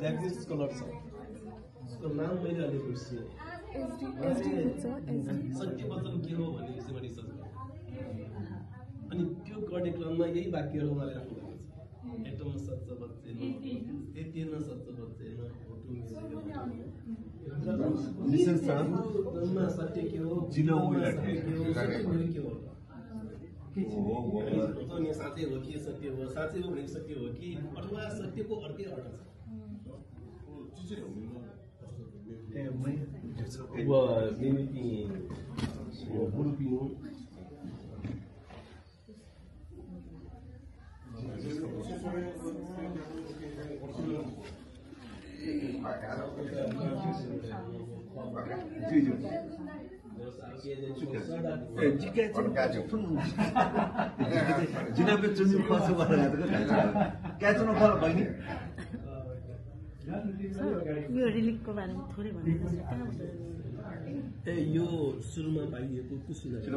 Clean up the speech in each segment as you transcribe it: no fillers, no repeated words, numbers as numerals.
Japanese scholar छ उसको नाम मैले अलि बिर्सिएँ सत्य वचन के हो भन्ने विषयमा रिसर्च अनि त्यो गर्ने क्रममा यही वाक्यहरू उहाँले राख्नुभएको छ एटम सच्च बच्चेन एटिएन सच्च बच्चेन फोटो मिलेको सत्य के हो जिलो सत्य के हो साँच्चै हो कि सत्य हो साँच्चै हो भनेको सत्य हो कि अथवा सत्यको अर्कै अर्थ छ व मिमिति बुरुपिनु यो रिलिकको बारेमा थोरै भन्नुहुन्छ यो सुरुमा पाइएको कुशीनगर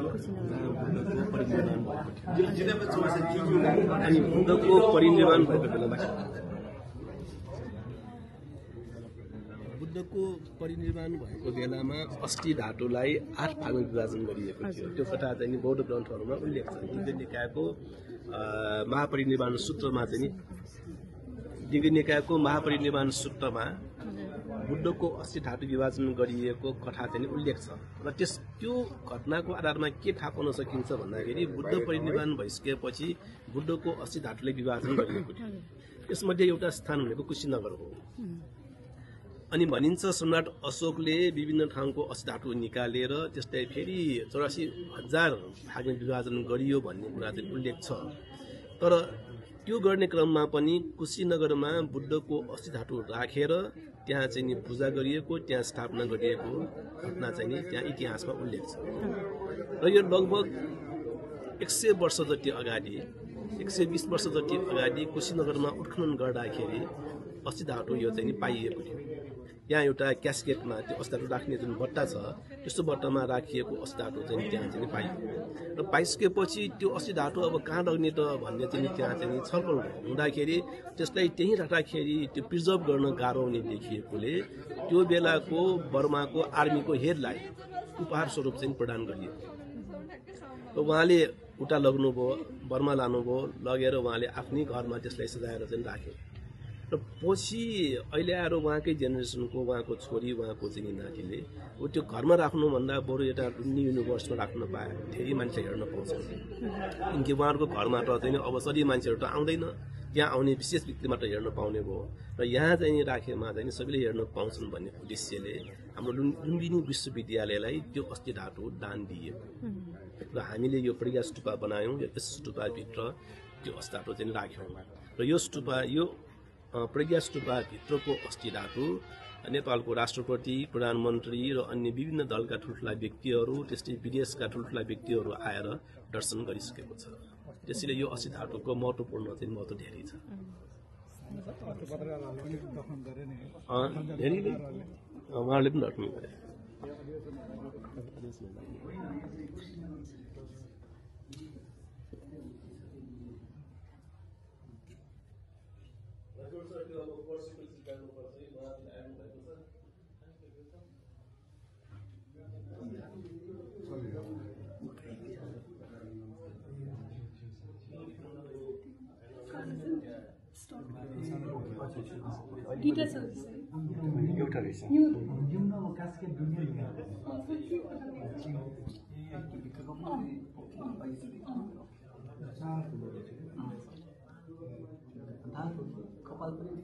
अनि बुद्धको परिनिर्वाण भएको बेलामा बुद्धको परिनिर्वाण भएको बेलामा अष्टि धातुलाई 8 भागमा विभाजन गरिएको थियो त्यो कथा चाहिँ बौद्ध ग्रन्थहरूमा उल्लेख छ दिव्य निकायको महापरिनिर्वाण सूत्रमा चाहिँ दिव्य निकायको महापरिनिर्वाण सूत्रमा बुद्धको अष्टि धातु विभाजन गरिएको कथा चाहिँ उल्लेख छ र त्यो घटनाको आधारमा के थाहा पाउन सकिन्छ भन्दाखेरि बुद्ध परिनिर्वाण भइसकेपछि बुद्धको अष्टि धातुले विभाजन गरिएको थियो यसमध्ये एउटा स्थान भनेको कुशीनगर हो अनि भनिन्छ सम्राट अशोकले विभिन्न ठाउँको अष्टि धातु निकालेर त्यसलाई फेरि 84,000 भागमा विभाजन गरियो भन्ने कुरा चाहिँ उल्लेख छ तर त्यो गर्ने क्रममा पनि कुशीनगरमा बुद्धको अष्टि धातु राखेर त्यहाँ चाहिँ पूजा गरिएको त्यहाँ स्थापना गरिएको घटना चाहिँ त्यहाँ इतिहासमा उल्लेख छ र यो लगभग 100 वर्ष जति अगाडि 120 वर्ष जति अगाडि कुशीनगरमा उत्खनन गर्दाखेरि अष्टि धातु यो चाहिँ पाइएको थियो यहाँ एउटा क्यास्केटमा त्यो अष्टि धातु राख्ने जुन बट्टा छ त्यस्तो बट्टामा राखिएको अष्टि धातु चाहिँ त्यहाँ चाहिँ पाइयो र पाइसकेपछि त्यो अष्टि धातु अब कहाँ लग्ने त भन्ने चाहिँ त्यहाँ चाहिँ छलफल हुँदाखेरि त्यसलाई त्यहीँ राख्दाखेरि त्यो प्रिजर्भ गर्न गाह्रो हुने देखिएकोले त्यो बेलाको बर्माको आर्मीको हेडलाई उपहार स्वरूप चाहिँ प्रदान गरियो र उहाँले उता लग्नुभयो बर्मा लानुभयो लगेर उहाँले आफ्नै घरमा त्यसलाई सजाएर चाहिँ राखे र पछि अहिले आएर उहाँकै जेनेरेसनको उहाँको छोरी उहाँको चाहिँ नातिले त्यो घरमा राख्नुभन्दा बरु एउटा लुम्बिनी युनिभर्समा राख्न पाए धेरै मान्छे हेर्न पाउँछन् किनकि उहाँहरूको घरमा त चाहिँ अब सबै मान्छेहरू त आउँदैन यहाँ आउने विशेष व्यक्ति मात्र हेर्न पाउने भयो र यहाँ चाहिँ राखेमा चाहिँ सबैले हेर्न पाउँछन् भन्ने उद्देश्यले हाम्रो लुम्बिनी विश्वविद्यालयलाई त्यो अष्टि धातु दान दिएको र हामीले यो प्रज्ञा स्तूपा बनायौँ यस स्तूपाभित्र त्यो अष्टि धातु चाहिँ राख्यौँ र यो स्तूपा यो प्रज्ञा स्तूपा भित्रको अष्टि धातु नेपालको राष्ट्रपति प्रधानमन्त्री र अन्य विभिन्न दलका ठुल्ठुला व्यक्तिहरू त्यस्तै विदेशका ठुल्ठुला व्यक्तिहरू आएर दर्शन गरिसकेको छ त्यसैले यो अष्टि धातुको महत्त्वपूर्ण चाहिँ महत्त्व धेरै छ धेरैले उहाँहरूले पनि दर्शन गरे एउटा रहेछ कपाल पनि